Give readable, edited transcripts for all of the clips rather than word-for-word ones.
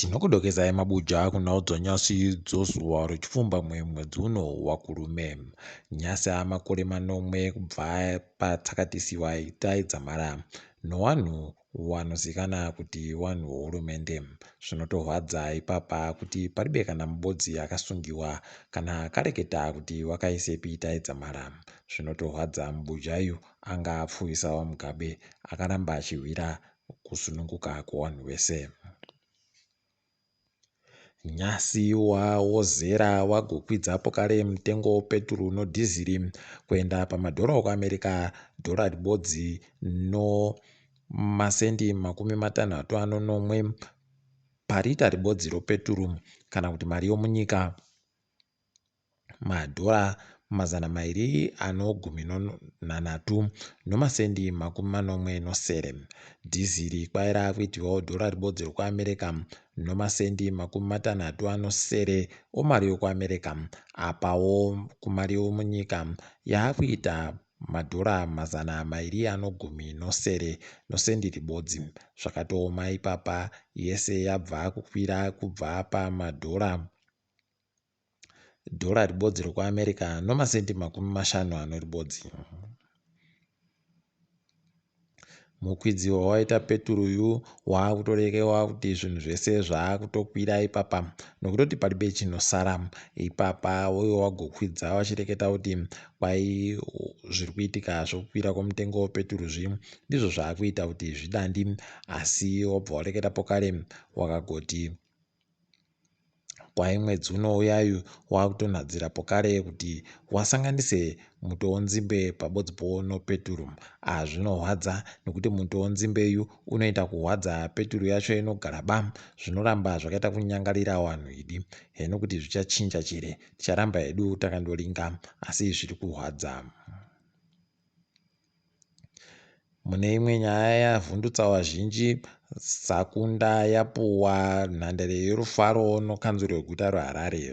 Tinokudokezai mabuja kunhau dzanyasi dzozuva rechipfumbamwe mwedzi uno waKurume. Nyasi amakore manomwe kubva patsakatisiwa Itai Dzamara nowanhu wanozikana kuti wanhu wohurumende. Zvinotorwadza ipapa kuti paribe kana mubodzi akasungiwa kana akareketa kuti wakaisepi Itai Dzamara. Zvinotorwadza mubujayu anga apfuwisa waMugabe akaramba achihwira kusununguka kwewanhu wese. Nyasi wawozera wagokwidza pokare mutengo wepeturu nodhiziri kuenda pamadhora okuAmerica dhora ribodzi nomasendi 37 parita ribodzi ropeturu kana kuti mari yomunyika madhora 217.76. Dhiziri kwai raakuitiwawo dhora ribodzi rokuAmerica nomasendi 67 omari yokuAmerica. Apawo kumari yomunyika yaakuita madhora 217 nosendi ribodzi. Zvakatooma ipapa yese yabva kukwira kubva pamadhora dhora ribodzi rokuAmerica nomasendi 50 ribodzi. Mukwidzi wawaita peturuyu waakutorekewa kuti zvinhu zvese zvaakutokwira ipapa nokutoti paribe chinosara ipapa uye wagokwidza wachireketa kuti kwai zviri kuitika zvokukwira kwomutengo wepeturu zvi ndizvo zvaakuita kuti zvidandi asi wobva wareketa pokare wakagoti Kwai mwedzi unouyayu wakutonhadzira pokare kuti wasanganise muto wonzimbe pabodzi po nopeturu. Ah zvinohwadza nekuti muto wonzimbeyu unoita kuhwadza peturu yacho inogara ba zvinoramba zvakaita kunyangarira wanhu idi. Heno kuti zvichachinja chire ticharamba hedu takandoringa asi zviri kuhwadza. Mune imwe nyaya yavhundutsa vazhinji, Sakunda yapuwa nhandare yerufaro nokanzuru yeguta reHarare.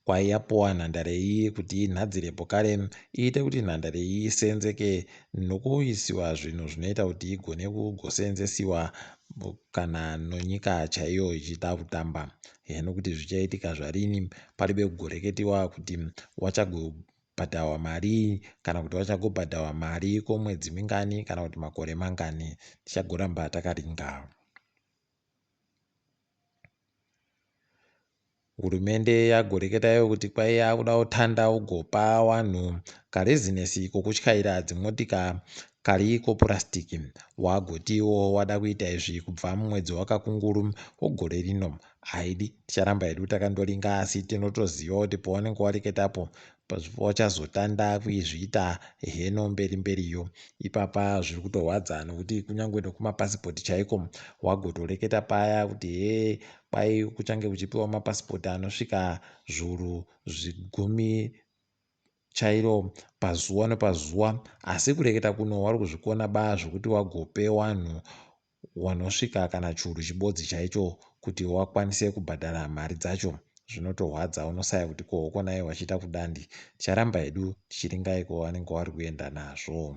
Kwai yapuwa nhandare iyi kuti inhadzire pokare iite kuti nhandare iyi isenzeke nokuisiwa zvinhu zvinoita kuti igone kugoseenzesiwa kana nonyika chaiyo ichida kutamba. Heno kuti zvichaitika zvarini paribe kugoreketiwa kuti wachagobhadhawa marii kana kuti wachagobhadhawa mari kwomwedzi mingani kana kuti makore mangani. Tichagoramba takaringa. Hurumende yagoreketa iyo kuti kwai yakuda kutanda ugopa wanhu karezinesi kokutyaira dzimotika kari kopurasitiki. Wagotiwo wada kuita izvi kubva mumwedzi waKakunguru wegore rino. Haidi ticharamba hedu takandoringa asi tinotoziva kuti pawanenge wareketapo wachazotanda kuizviita heno mberi mberiyo. Ipapa zviri kutorwadza nokuti kunyange nokumapasipoti chaiko wagotoreketa paya kuti hee kwai kuchange kuchipiwa mapasipoti anosvika zviuru zvigumi chairo pazuva nepazuva asi kureketa kuno wari kuzvikona ba zvokuti wagope wanhu wanosvika kana churu chibodzi chaicho kuti wakwanise kubhadhara mari dzacho zvinotorwadza unosaya kuti ko hokonai wachiita kudandi ticharamba hedu tichiringai kwawanenge wari kuenda nazvo.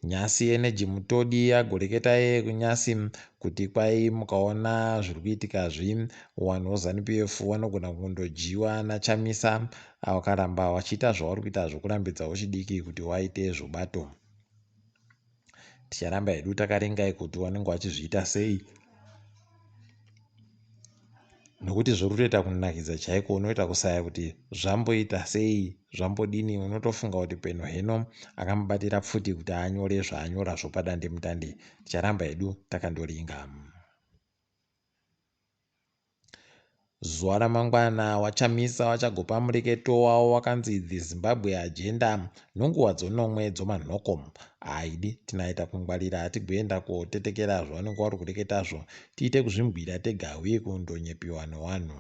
Nyasi Energy Mutodi agoreketa iye kunyasi kuti kwai mukaona zviri kuitika zvi wanhu weZanu PF wanogona kundodyiwa naChamisa wakaramba wachiita zvauri kuita zvokurambidza wechidiki kuti waite zvobato. Ticharamba hedu takaringai kuti wanenge wachizviita sei nokuti zviri kutoita kunakidza chaiko unoita kusaya kuti zvamboita sei zvambodini unotofunga kuti peno heno akamubatira pfuti kuti anyore zvaanyora zvopadandemutande ticharamba hedu takandoringa. Zuva ramangwana waChamisa wachagopa mureketo wavo wakanzi The Zimbabwe Agenda nonguva dzonomwe dzomanhoko. Haidi tinaita kungwarira tigoenda kotetekera zvavanenge vari kureketazvo tiite kuzvimbwira tega huye kundonyepiwa nowanhu.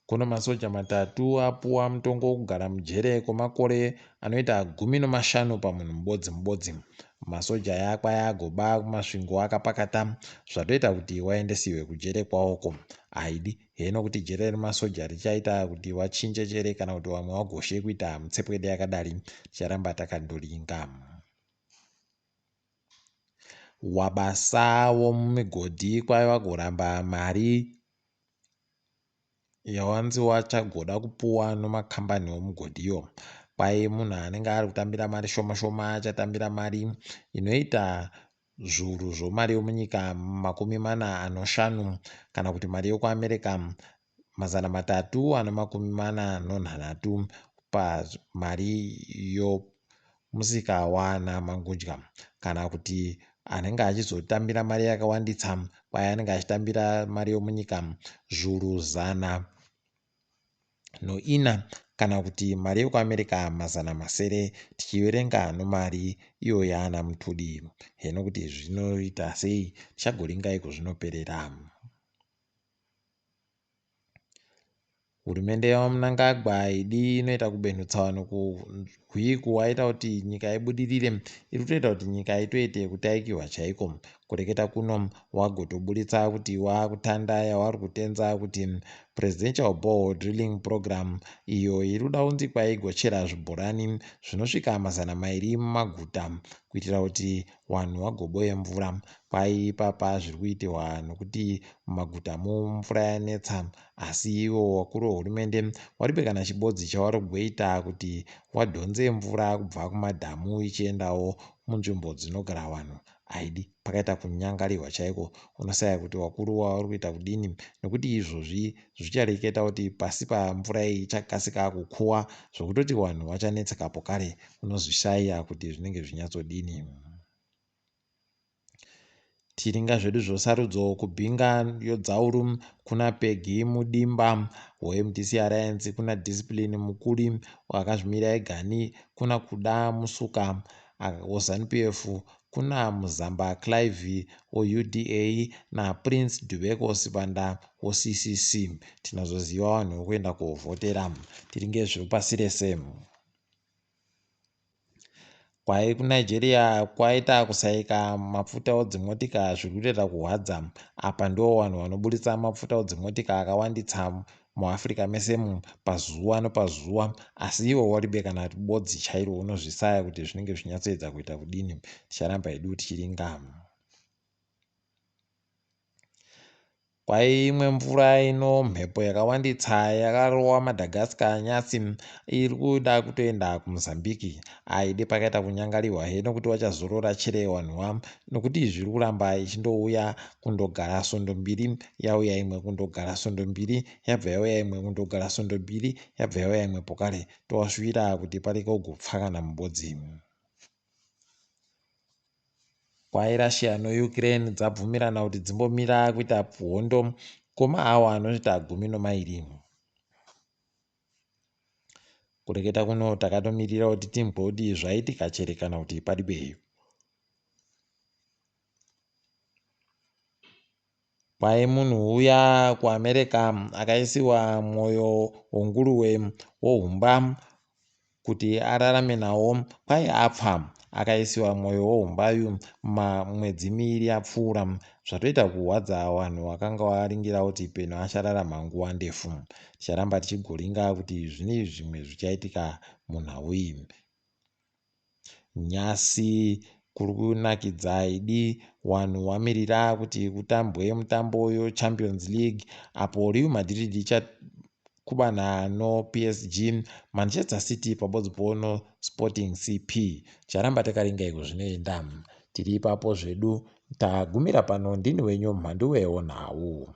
Kuno masoja matatu apuwa mutongo wokugara mujere kwemakore anoita 15 pamunhu mubodzi mubodzi. Masoja aya kwai agoba kuMasvingo akapakata zvatoita kuti waendesiwe kujere kwawoko. Haidi heno kuti jere remasoja richaita kuti wachinje chere kana kuti wamwe wagoshe kuita mutsepwede yakadari. Ticharamba takandoringa. Wabasa womumigodhi kwai wagoramba mari yawanzi wachagoda kupuwa nomakambani omugodhiyo. Kwai munhu anenge ari kutambira mari shoma shoma achatambira mari inoita zviuru zvomari yomunyika 45 kana kuti mari yokuAmerica 343 pamari yomusika waana mangudya kana kuti anenge achizotambira mari yakawanditsa kwai anenge achitambira mari yomunyika zviuru 104 kana kuti mari yekuAmerica 600 tichiverenga nomari iyo yaana mutudi. Heno kuti zvinoita sei tichagoringa iko zvinoperera. Hurumende yaVaMnangagwa haidi inoita kubenhutsa vanhu kuhwi kuwaita kuti nyika ibudirire iri kutoita kuti nyika itoite kutaikiwa chaiko. Kureketa kuno wagotoburitsa kuti wakutanda yawari kutenza kuti Presidential Borehole Drilling Program iyo iri kuda kunzi kwaigochera zvibhorani zvinosvika 200 mumaguta kuitira kuti wanhu wagoboye mvura. Kwai ipapa zviri kuitihwa nokuti mumagutamo mvura yanetsa asi ivo vakuru vehurumende waribe kana chibodzi chawari kugoita kuti wadhonze mvura kubva kumadhamu ichiendawo munzvimbo dzinogara vanhu. Haidi pakaita kunyangarirwa chaiko unosaya kuti vakuru wavari kuita kudini nokuti izvozvi zvichareketa kuti pasi pamvura iyi ichakasika kukuwa zvokutoti vanhu vachanetseka pokare unozvishaiya kuti zvinenge zvinyatsodini. Tiringa zvedu zvosarudzo kuBinga yoDzauru kuna Peggy Mudimba weMDC Alliance kuna Discipline Mukuli akazvimira egani kuna Kuda Musuka weZanu-PF kuna Muzamba Clive weUDA naPrince Dubeko Sibanda weCCC. Tinozoziva vanhu vokuenda kovhotera. Tiringe zviri pasi rese. Kwai kuNigeria kwaita kusaika mapfuta odzimotika zviri kutoita kuhwadza. Apa ndiwo vanhu vanoburitsa mapfuta odzimotika akawanditsa muAfrica mesemu pazuva nopazuva asi ivo waribe kana bodzi chairo unozvisaya kuti zvinenge zvichinyatsoedza kuita kudini. Ticharamba hedu tichiringa. Kwai imwe mvura ino mhepo yakawanditsa yakarova Madagascar nyasi iri kuda kutoenda kuMozambique. Aide pakaita kunyangarirwa he nokuti wachazorora chere wanhuwa nokuti zviri kuramba ichindouya kundogara svondo mbiri yauya imwe kundogara svondo mbiri yabva yauya imwe kundogara svondo mbiri yabva yauya imwe pokare towasvira kuti parege kugopfa kana mubodzi. Kwai Russia noUkraine dzabvumirana kuti dzimbomira kuita hondo kwemaawa anoita 12. Kureketa kuno takatomirira kuti tinzwe kuti zvaitika chere kana kuti padibe. Kwai munhu uya kuAmerica akaisiwa mwoyo wenguruve wohumba kuti ararame nawo kwai apfa akaisiwa mwoyo wohumbayu mamwedzi miiri yapfuura zvatoita kuhwadza vanhu vakanga varingira kuti peno achararama nguva ndefu. Ticharamba tichigoringa kuti zvini zvimwe zvichaitika munhau iyi. Nyasi kuri kunakidza idi wanhu wamirira kuti kutambwe mutambo yoChampions League apo Real Madrid ichakubana noPSG, Manchester City pabodzipo noSporting CP. Ticharamba takaringa iko zvinoenda. Tiri ipapo zvedu tagumira pano ndini wenyu Mhanduwe wonhau.